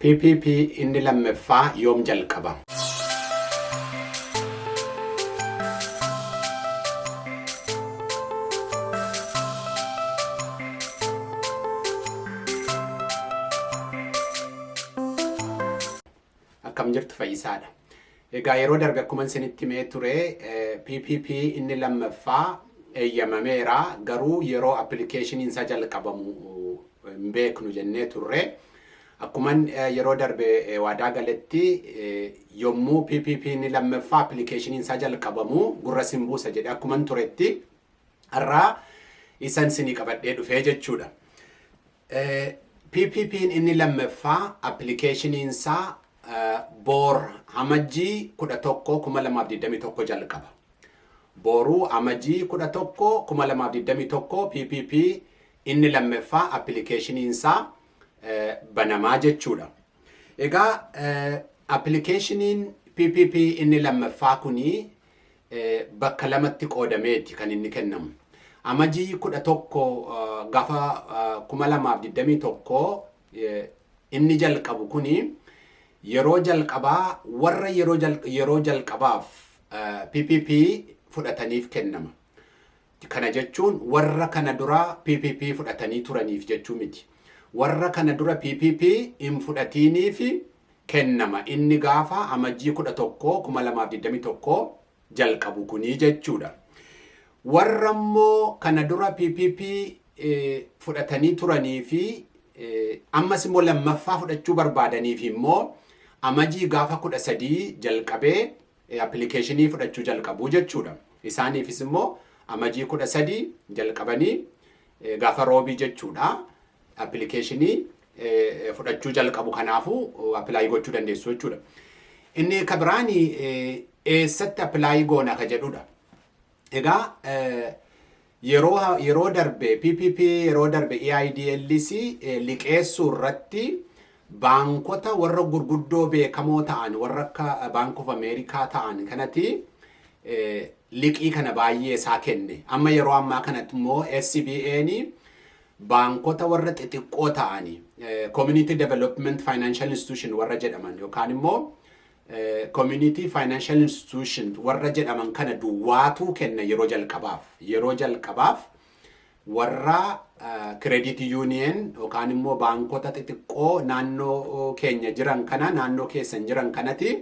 PPP inni lammaffaa yoom jalqaba? Akkam jirtu? Fayyisaadha. Egaa yeroo darbe akkuma isinitti himee ture, PPP inni lammaffaa eeyyamameera, garuu yeroo appilikeeshiniin isaa jalqabamu hin beeknu jennee turre. Akkuman yeroo darbe waadaa galetti, yommuu PPP inni lammaffaa appilikeeshiniin isaa jalqabamu gurra sin buusa jedhee akkuman turetti, har'aa isan isinii qabadhee dhufee jechuudha. PPP'n inni lammaffaa appilikeeshiniin isaa boor Amajjii 11 2021 jalqaba. Boruu Amajjii 11 2021 PPP inni lammaffaa appilikeeshiniin isaa banamaa jechuudha. Egaa appilikeeshiniin PPP inni lammaffaa kuni bakka lamatti qoodameeti kan inni kennamu. Amajjii 11 gaafa 2021 inni jalqabu kuni yeroo jalqabaa warra yeroo jalqabaaf PPP fudhataniif kennama. Kana jechuun warra kana dura PPP fudhatanii turaniif jechuu miti. Warra kana dura PPP hin fudhatiiniif kennama. Inni gaafa Amajjii 11 2021 jalqabu kunii jechuudha. Warra immoo kana dura PPP fudhatanii turanii fi ammas immoo lammaffaa fudhachuu barbaadaniif immoo Amajjii gaafa 13 jalqabee appilikeeshinii fudhachuu jalqabu jechuudha. Isaaniifis immoo Amajjii 13 jalqabanii, gaafa Roobii jechuudha, appilikeeshinii fudhachuu jalqabu. Kanaafuu apply gochuu dandeessu jechuudha. Inni ka biraan eessatti apply goona ka jedhudha. Egaa yeroo darbe PPP, yeroo darbe EIDLs liqeessuu irratti baankota warra gurguddoo beekamoo ta'an, warra akka Bank of America ta'an kanatti liqii kana baay'ee isaa kenne. Amma yeroo ammaa kanatti immoo SBA'n baankota warra xixiqqoo ta'ani, Community Development Financial Institution warra jedhaman yookaan immoo Community Financial Institution warra jedhaman kana duwwaatu kenna yeroo jalqabaaf. Yeroo jalqabaaf warra credit union yookaan immoo baankota xixiqqoo naannoo keenya jiran kana, naannoo keessan jiran kanati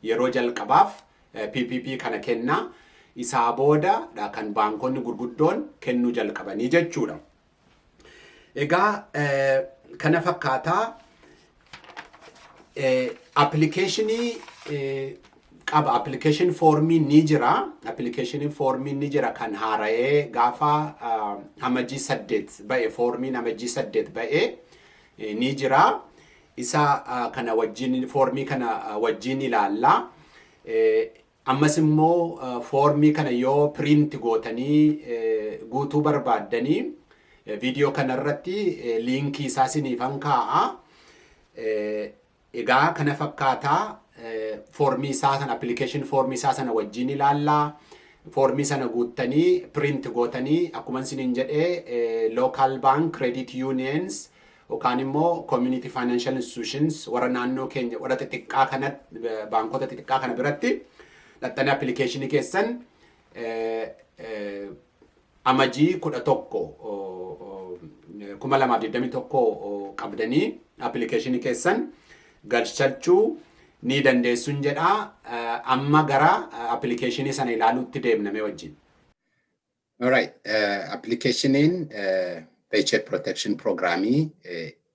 yeroo jalqabaaf PPP kana kenna. Isaa booda kan baankonni gurguddoon kennuu jalqabanii jechuudha. Egaa kana fakkaataa appilikeeshinii qaba. Application formiin ni jira. Application formiin ni jira kan haara'ee gaafa Amajjii 8 ba'e, formiin Amajjii 8 ba'e ni jira. Isa kana wajjin, foormii kana wajjin ilaalla. Ammas immoo foormii kana yoo print gootanii guutuu barbaaddanii, viidiyoo kanarratti liinkii isaa isiniifan kaa'a. Egaa kana fakkaataa foormii isaa sana, application foormii isaa sana wajjin ilaallaa. Foormii sana guuttanii print gootanii, akkuma isiniin jedhee, local bank, credit unions yookaan immoo community financial institutions warra naannoo keenya, warra xixiqqaa kana, baankota xixiqqaa kana biratti dhaxxanii appilikeeshinii keessan Amajii 11 2021 qabdanii appilikeeshinii keessan galchachuu ni dandeessuun jedha. Amma gara appilikeeshinii sana ilaaluutti deemname wajjin. Alright, appilikeeshiniin Paycheck Protection Programii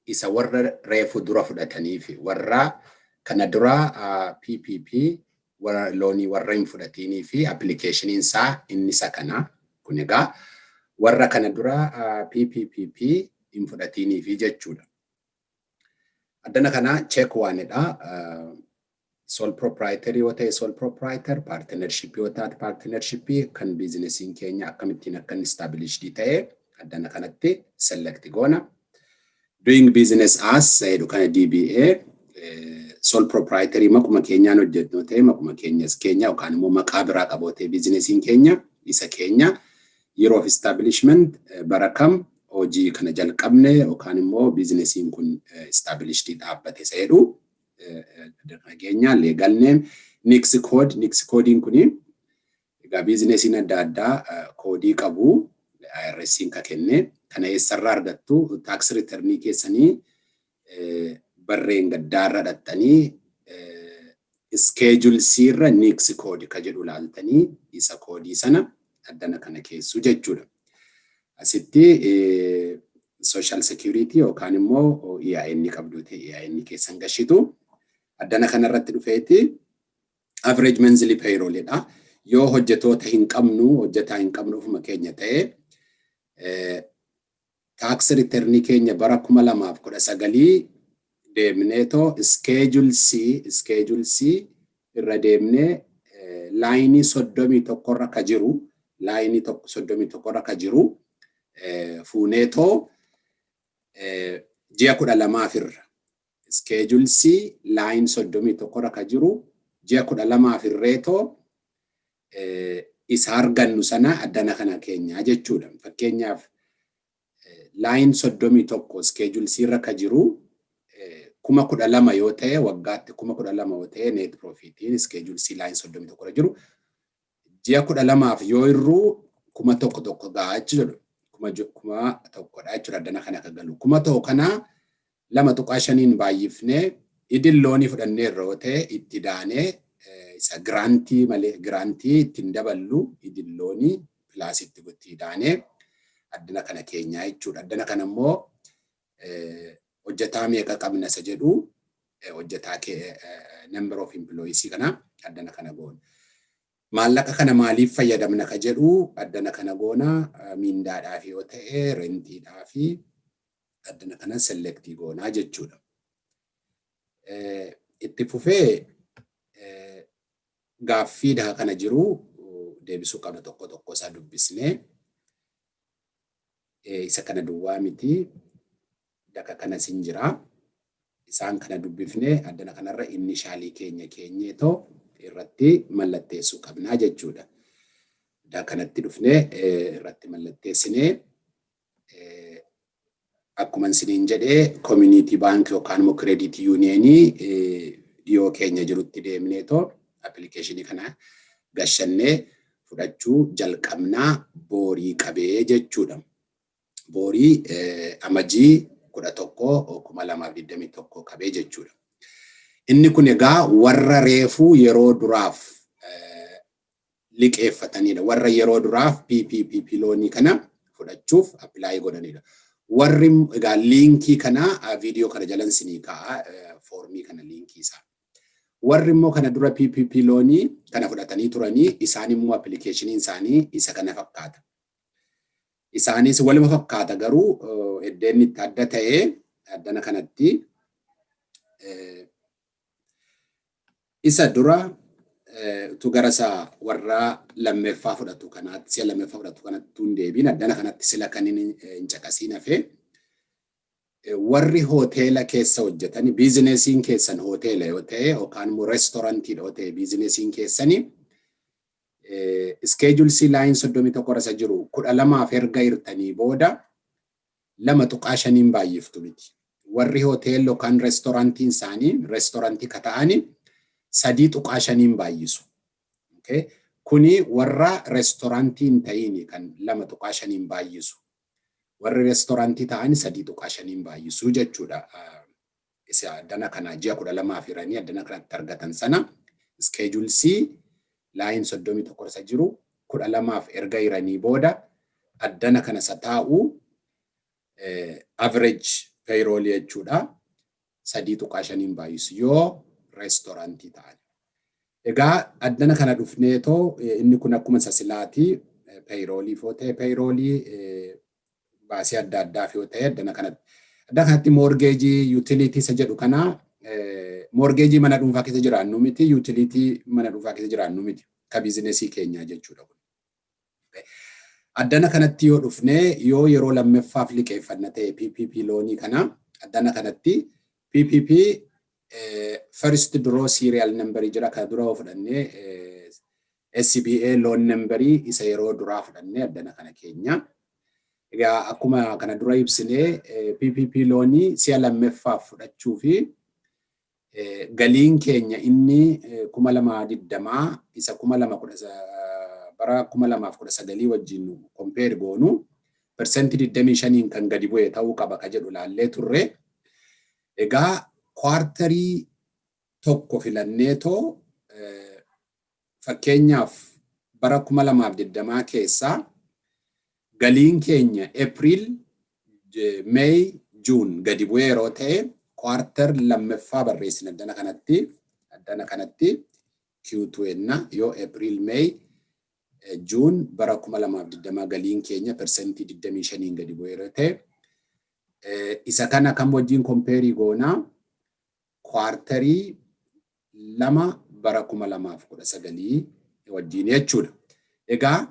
isa warra reefu dura fudhatanii fi warra kana dura PPP warra loonii warra hin fudhatinii fi appilikeeshiniin isaa inni isa kana. Kun egaa warra kana dura PPPP hin fudhatinii fi jechuudha. Addana kana check waanidha. Sole proprietor yoo ta'e sole proprietor, partnership yoo taate partnership, kan biizinesiin keenya akkamittiin akka inni established ta'e addana kanatti select goona. Doing business as jedhu kana, DBA, sole proprietor, maquma keenyaan hojjennu ta'e maquma keenyas keenya yookaan immoo maqaa biraa qaboo ta'e biizinesiin keenya isa keenya. Year of establishment bara kam hojii kana jalqabne yookaan immoo businessiin kun established dhaabbate isa jedhu nageenya legal name, NAICS code. NAICS codeiin kuni egaa businessiin adda addaa codeii qabu IRS'n ka kenne. Kana eessarraa argattu? Tax returnii keessanii barreen gaddaarra dhattanii Schedule C irra NAICS code ka jedhu laaltanii isa codeii sana addana kana keessu jechuudha. Asitti social security yookaan immoo EIN qabdu ta'e EIN keessan gashitu. Addana kanarratti dhufeeti average monthly payroll dha. Yoo hojjetoota hin qabnu, hojjetaa hin qabnu, ofuma keenya ta'e, tax returnii keenya bara 2019 deemneetoo Schedule C irra deemnee lineii 31rra ka jiru, lineii 31rra ka jiru fuuneetoo ji'a 12f irra, Schedule C line 31rra ka jiru ji'a 12f irreetoo isa argannu sana addana kana keenyaa jechuudha. Fakkeenyaaf, line 31 Schedule C irra ka jiru 12,000 yoo ta'e, waggaatti 12,000 yoo ta'e, net profitiin Schedule C line 31 irra jiru ji'a 12f yoo irruu 1000 tokko gahaa jechuudha. 1000dha jechuudha addana kana akka galu. 1000 kana 2.5n baay'ifnee, EIDL loanii fudhannee irra yoo ta'e itti daanee, isa grantii malee, grantii ittiin daballu, EIDL loanii plus itti daanee addana kana keenyaa jechuudha. Addana kana immoo hojjetaa meeqa qabna isa jedhu, hojjetaa number of employees kana addana kana goona. Maallaqa kana maaliif fayyadamna ka jedhu addana kana goona. Miindaadhaaf yoo ta'e, rentiidhaaf addana kana selectii goonaa jechuudha. Itti fufee gaaffii daha kana jiru deebisuu qabna, tokko tokko isaa dubbisnee. Isa kana duwwaa miti, daka kanas hin jira. Isaan kana dubbifnee addana kanarra initialii keenya keenyeetoo irratti mallatteessuu qabnaa jechuudha. Daka kanatti dhufnee irratti mallatteessinee, akkuma isiniin jedhee, community bank yookaan immoo credit unionii dhiyoo keenya jirutti deemneetoo applicationii kana gashannee fudhachuu jalqabnaa boorii qabee jechuudha. Boorii Amajjii 11, 2021 qabee jechuudha. Inni kun egaa warra reefuu yeroo duraaf liqeeffatanidha. Warra yeroo duraaf PPP loanii kana fudhachuuf apply godhanidha. Warri egaa linkii kana viidiyoo kana jalan sinii kaa'a, formii kana linkii isaa. Warri immoo kana dura PPP loanii kana fudhatanii turanii, isaan immoo applicationiin isaanii isa kana fakkaata. Isaanis waluma fakkaata, garuu iddeen itti adda ta'ee addana kanatti isa dura utuu gara isaa warra lammeeffaa fudhatu kanaatti, si'a lammeeffaa fudhatu kanatti hin deebiin, addana kanatti sila kan hin caqasiin hafee, warri hoteela keessa hojjetan, businessiin keessan hoteela yoo ta'e yookaan immoo restaurantii yoo ta'e, businessiin keessanii Schedule C line 31 isa jiru 12f erga hirtanii booda 2.5n baay'iftu miti. Warri hotel yookaan restaurantiin isaanii restaurantii ka ta'ani 3.5n baay'isu. Kuni warra restaurantii hin ta'iin kan 2.5n baay'isu. Warri restaurantii ta'an 3.5n baay'isu jechuudha. Isa addana kana ji'a 12f hiranii addana kanatti argatan sana, Schedule C line 31 isa jiru 12f erga hiranii booda addana kana isa taa'u average payroll jechuudha. 3.5n baay'isu yoo restaurantii ta'an. Egaa addana kana dhufneetoo inni kun akkuma isa silaatii payrollii yoo ta'e, payrollii baasii adda addaaf yoo ta'e addana kanatti. Addana kanatti mortgageii, utility isa jedhu kana, mortgageii mana dhuunfaa keessa jiraannu miti, utility mana dhuunfaa keessa jiraannu miti, ka businessii keenyaa jechuudha. Addana kanatti yoo dhufnee, yoo yeroo lammaffaaf liqeeffanna ta'e PPP loanii kana, addana kanatti PPP first draw serial number jira. Kana dura yoo fudhannee, SBA loan number isa yeroo duraa fudhannee addana kana keenya. Egaa akkuma kana dura ibsinee, PPP loan si'a lammaffaaf fudhachuu fi galiin keenya inni 2020 isa 2010 bara 2019 wajjin compare goonu 25% kan gadi bu'e ta'uu qaba ka jedhu laallee turre. Egaa quarter tokko filanneetoo, fakkeenyaaf bara 2020 keessaa galiin keenya April, May, June gadi bu'ee yeroo ta'e, quarter lammaffaa barreessina addana kanatti Q2 enna. Yoo April, May, June bara 2020 galiin keenya 25% gadi bu'ee yeroo ta'e, isa kana kam wajjin compare goonaa? Quarter 2 bara 2019 wajjin jechuudha. Egaa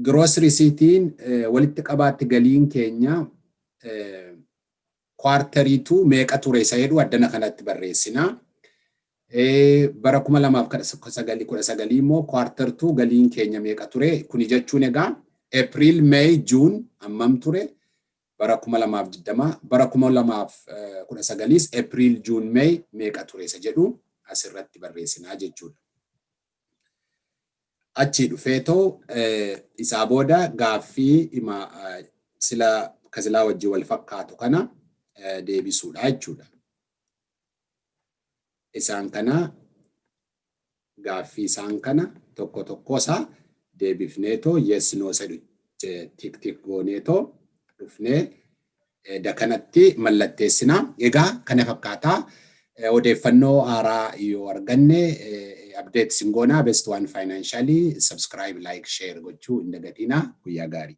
gross receiptiin walitti qabaatti galiin keenya quarter 2 meeqa ture isa jedhu addana kanatti barreessina. Bara 2019 immoo quarter 2 galiin keenya meeqa ture? Kuni jechuun egaa April, May, June hammam ture? Bara 2020, bara 2019s April, June, May meeqa ture isa jedhu asirratti barreessinaa jechuudha. Achi dhufeetoo isaa booda gaaffii dhima sila kasilaa wajjin wal fakkaatu kana deebisuudha jechuudha. Isaan kana, gaaffii isaan kana tokko tokko isaa deebifneetoo, yes, no jedhu tick tick gooneetoo dhufnee dakanatti mallatteessinaa. Egaa kana fakkaataa. Odeeffannoo haaraa yoo arganne update sin goonaa. Best One Financially subscribe, like, share gochuu hin dagatinaa. Guyyaa gaarii.